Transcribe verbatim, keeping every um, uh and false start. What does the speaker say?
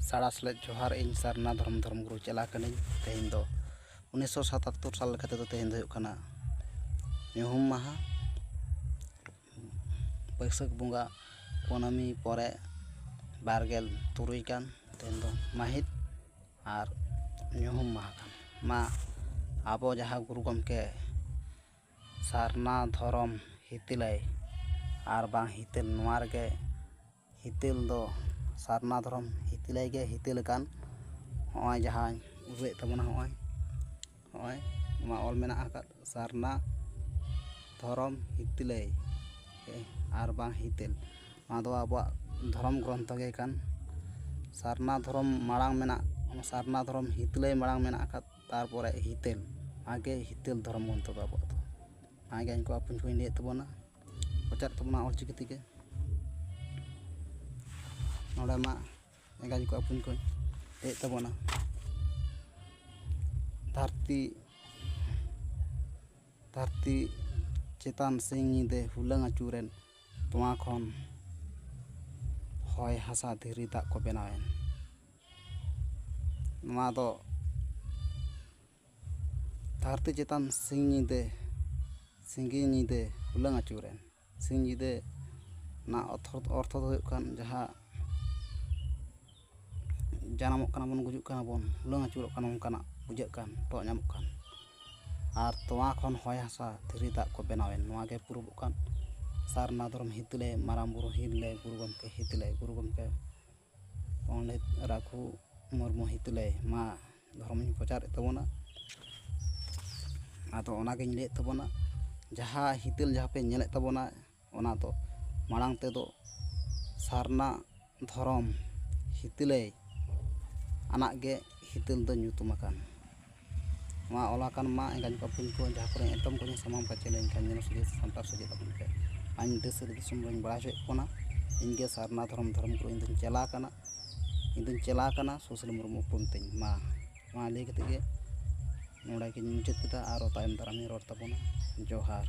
ᱥᱟᱲᱟ ᱥᱮᱞᱮᱫ ᱡᱚᱦᱟᱨ᱾ ᱤᱧ ᱥᱟᱨᱱᱟ ᱫᱷᱚᱨᱚᱢ, ᱫᱷᱚᱨᱚᱢ ᱜᱩᱨᱩ ᱪᱮᱞᱟ ᱠᱟᱹᱱᱟᱹᱧ᱾ ᱛᱮᱦᱮᱧ ᱫᱚ ᱩᱱᱤᱥᱥᱚ ᱥᱟᱛᱟᱛᱛᱳᱨ ᱥᱟᱞ ᱞᱮᱠᱟ ᱛᱮᱫᱚ ᱛᱮᱦᱮᱧ ᱫᱚ ᱦᱩᱭᱩᱜ ᱠᱟᱱᱟ ᱧᱩᱦᱩᱢ ᱢᱟᱦᱟ, ᱵᱟᱹᱭᱥᱟᱹᱠᱷ ᱵᱚᱸᱜᱟ ᱠᱩᱱᱟᱹᱢᱤ ᱯᱚᱨᱮ ᱵᱟᱨ ᱜᱮᱞ ᱛᱩᱨᱩᱭ ᱠᱟᱱ ᱛᱮᱦᱮᱧ ᱫᱚ ᱢᱟᱹᱦᱤᱛ ᱟᱨ ᱧᱩᱦᱩᱢ ᱢᱟᱦᱟ ᱠᱟᱱ᱾ ᱢᱟ ᱟᱵᱚ ᱡᱟᱦᱟᱸ ᱜᱩᱨᱩ ᱜᱚᱢᱠᱮ ᱥᱟᱨᱱᱟ ᱫᱷᱚᱨᱚᱢ ᱦᱤᱛᱤᱞᱟᱹᱭ ᱟᱨ ᱵᱟᱝ ᱦᱤᱛᱟᱹᱞ, ᱱᱚᱣᱟ ᱨᱮᱜᱮ ᱦᱤᱛᱟᱹᱞ ᱫᱚ ᱥᱟᱨᱱᱟ ᱫᱷᱚᱨᱚᱢ ᱦᱤᱛᱤᱞᱟᱹᱭ ᱜᱮ ᱦᱤᱛᱟᱹᱞ ᱟᱠᱟᱱ᱾ ᱦᱚᱸᱜᱼᱚᱭ ᱡᱟᱦᱟᱸᱧ ᱩᱫᱩᱜ ᱮᱫ ᱛᱟᱵᱚᱱᱟ, ᱦᱚᱸᱜᱼᱚᱭ, ᱦᱚᱸᱜᱼᱚᱭ ᱱᱚᱣᱟ ᱚᱞ ᱢᱮᱱᱟᱜ ᱟᱠᱟᱫ ᱥᱟᱨᱱᱟ ᱫᱷᱚᱨᱚᱢ ᱦᱤᱛᱤᱞᱟᱹᱭ ᱟᱨ ᱵᱟᱝ ᱦᱤᱛᱟᱹᱞ᱾ ᱱᱚᱣᱟ ᱫᱚ ᱟᱵᱚᱣᱟᱜ ᱫᱷᱚᱨᱚᱢ ᱜᱨᱚᱱᱛᱷᱚ ᱜᱮ ᱠᱟᱱ᱾ ᱥᱟᱨᱱᱟ ᱫᱷᱚᱨᱚᱢ ᱢᱟᱲᱟᱝ ᱢᱮᱱᱟᱜ, ᱥᱟᱨᱱᱟ ᱫᱷᱚᱨᱚᱢ ᱦᱤᱛᱤᱞᱟᱹᱭ ᱢᱟᱲᱟᱝ ᱢᱮᱱᱟᱜ ᱟᱠᱟᱫ, ᱛᱟᱨᱯᱚᱨᱮ ᱦᱤᱛᱟᱹᱞ᱾ ᱚᱱᱟᱜᱮ ᱦᱤᱛᱟᱹᱞ ᱫᱷᱚᱨᱚᱢ ᱜᱨᱚᱱᱛᱷᱚ ᱫᱚ ᱟᱵᱚᱣᱟᱜ ᱫᱚ᱾ ᱚᱱᱟᱜᱮ ᱤᱧ ᱠᱚ ᱟᱯᱩᱧ ᱠᱚᱧ ᱞᱟᱹᱭᱮᱫ ᱛᱟᱵᱚᱱᱟ, ᱯᱨᱚᱪᱟᱨᱮᱫ ᱛᱟᱵᱚᱱᱟ ᱚᱞᱪᱤᱠᱤ ᱛᱮᱜᱮ᱾ ᱱᱚᱰᱮ ᱢᱟ ᱮᱸᱜᱟᱧ ᱠᱚ ᱟᱯᱩᱧ ᱠᱚᱧ ᱞᱟᱹᱭᱮᱫ ᱛᱟᱵᱚᱱᱟ᱾ ᱫᱷᱟᱹᱨᱛᱤ, ᱫᱷᱟᱹᱨᱛᱤ ᱪᱮᱛᱟᱱ ᱥᱤᱧ ᱧᱤᱫᱟᱹ ᱦᱩᱞᱟᱹᱝ ᱟᱹᱪᱩᱨᱮᱱ, ᱛᱚᱣᱟ ᱠᱷᱚᱱ ᱦᱚᱭ ᱦᱟᱥᱟ ᱫᱷᱤᱨᱤ ᱫᱟᱜ ᱠᱚ ᱵᱮᱱᱟᱣᱮᱱ᱾ ᱱᱚᱣᱟ ᱫᱚ ᱫᱷᱟᱹᱨᱛᱤ ᱪᱮᱛᱟᱱ ᱥᱤᱧ ᱧᱤᱫᱟᱹ, ᱥᱤᱸᱜᱤ ᱧᱤᱫᱟᱹ ᱦᱩᱞᱟᱹᱝ ᱟᱹᱪᱩᱨᱮᱱ᱾ ᱥᱤᱧ ᱧᱤᱫᱟᱹ ᱨᱮᱱᱟᱜ ᱚᱛᱷᱚ-, ᱚᱨᱛᱷᱚ ᱫᱚ ᱦᱩᱭᱩᱜ ᱠᱟᱱ ᱡᱟᱦᱟᱸ ᱡᱟᱱᱟᱢᱚᱜ ᱠᱟᱱᱟ ᱵᱚᱱ, ᱜᱩᱡᱩᱜ ᱠᱟᱱᱟ ᱵᱚᱱ, ᱦᱩᱞᱟᱹᱝ ᱟᱹᱪᱩᱨᱚᱜ ᱠᱟᱱᱟ, ᱚᱱᱠᱟᱱᱟᱜ ᱵᱩᱡᱷᱟᱹᱜ ᱠᱟᱱ, ᱛᱚ ᱧᱟᱢᱚᱜ ᱠᱟᱱ᱾ ᱟᱨ ᱛᱚᱣᱟ ᱠᱷᱚᱱ ᱦᱚᱭ ᱦᱟᱥᱟ ᱫᱷᱤᱨᱤ ᱫᱟᱜ ᱠᱚ ᱵᱮᱱᱟᱣᱮᱱ, ᱱᱚᱣᱟ ᱜᱮ ᱯᱩᱨᱩᱵᱚᱜ ᱠᱟᱱ ᱥᱟᱨᱱᱟ ᱫᱷᱚᱨᱚᱢ ᱦᱤᱛᱤᱞᱟᱹᱭ, ᱢᱟᱨᱟᱝ ᱵᱩᱨᱩ ᱦᱤᱛᱤᱞᱟᱹᱭ, ᱜᱩᱨᱩ ᱜᱚᱢᱠᱮ ᱦᱤᱛᱤᱞᱟᱹᱭ, ᱜᱩᱨᱩ ᱜᱚᱢᱠᱮ ᱯᱚᱱᱰᱤᱛ ᱨᱟᱹᱜᱷᱩ ᱢᱩᱨᱢᱩ ᱦᱤᱛᱤᱞᱟᱹᱭ, ᱢᱟ ᱫᱷᱚᱨᱚᱢᱤᱧ ᱯᱨᱚᱪᱟᱨᱮᱫ ᱛᱟᱵᱚᱱᱟ᱾ ᱟᱫᱚ ᱚᱱᱟᱜᱤᱧ ᱞᱟᱹᱭᱮᱫ ᱛᱟᱵᱚᱱᱟ, ᱡᱟᱦᱟᱸ ᱦᱤᱛᱟᱹᱞ ᱡᱟᱦᱟᱸ ᱯᱮ ᱧᱮᱞᱮᱫ ᱛᱟᱵᱚᱱᱟ, ᱚᱱᱟ ᱫᱚ ᱢᱟᱲᱟᱝ ᱛᱮᱫᱚ ᱥᱟᱨᱱᱟ ᱫᱷᱚᱨᱚᱢ ᱦᱤᱛᱤᱞᱟᱹᱭ ᱟᱱᱟᱜ ᱜᱮ ᱦᱤᱛᱟᱹᱞ ᱫᱚ ᱧᱩᱛᱩᱢ ᱟᱠᱟᱱ᱾ ᱱᱚᱣᱟ ᱚᱞ ᱟᱠᱟᱱ ᱢᱟ ᱮᱸᱜᱟᱧ ᱠᱚ ᱟᱹᱯᱩᱧ ᱠᱚ, ᱡᱟᱦᱟᱸ ᱠᱚᱨᱮ ᱮᱛᱚᱢ ᱠᱚ ᱥᱟᱢᱟᱝ ᱯᱟᱪᱮ ᱞᱮᱱᱠᱷᱟᱱ ᱧᱮᱞ ᱥᱚᱡᱷᱮ ᱥᱟᱢᱴᱟᱣ ᱥᱚᱡᱷᱮ ᱛᱟᱵᱚᱱ ᱯᱮ᱾ ᱤᱧ ᱫᱮᱥ ᱟᱹᱫᱤ ᱫᱤᱥᱚᱢ ᱨᱮᱧ ᱵᱟᱲᱟᱭ ᱦᱚᱪᱚᱭᱮᱫ ᱵᱚᱱᱟ, ᱤᱧ ᱜᱮ ᱥᱟᱨᱱᱟ ᱫᱷᱚᱨᱚᱢ, ᱫᱷᱚᱨᱚᱢ ᱜᱩᱨᱩ ᱤᱧ ᱫᱩᱧ ᱪᱮᱞᱟ ᱠᱟᱱᱟ, ᱤᱧ ᱫᱩᱧ ᱪᱮᱞᱟ ᱠᱟᱱᱟ ᱥᱩᱥᱤᱞ ᱢᱩᱨᱢᱩ ᱩᱯᱨᱩᱢ ᱛᱤᱧ᱾ ᱢᱟ, ᱢᱟ ᱞᱟᱹᱭ ᱠᱟᱛᱮ ᱜᱮ ᱱᱚᱰᱮ ᱜᱤᱧ ᱢᱩᱪᱟᱹᱫ ᱠᱮᱫᱟ, ᱟᱨᱚ ᱛᱟᱭᱚᱢ ᱫᱟᱨᱟᱢ ᱤᱧ ᱨᱚᱲ ᱛᱟᱵᱚᱱᱟ᱾ ᱡᱚᱦᱟᱨ᱾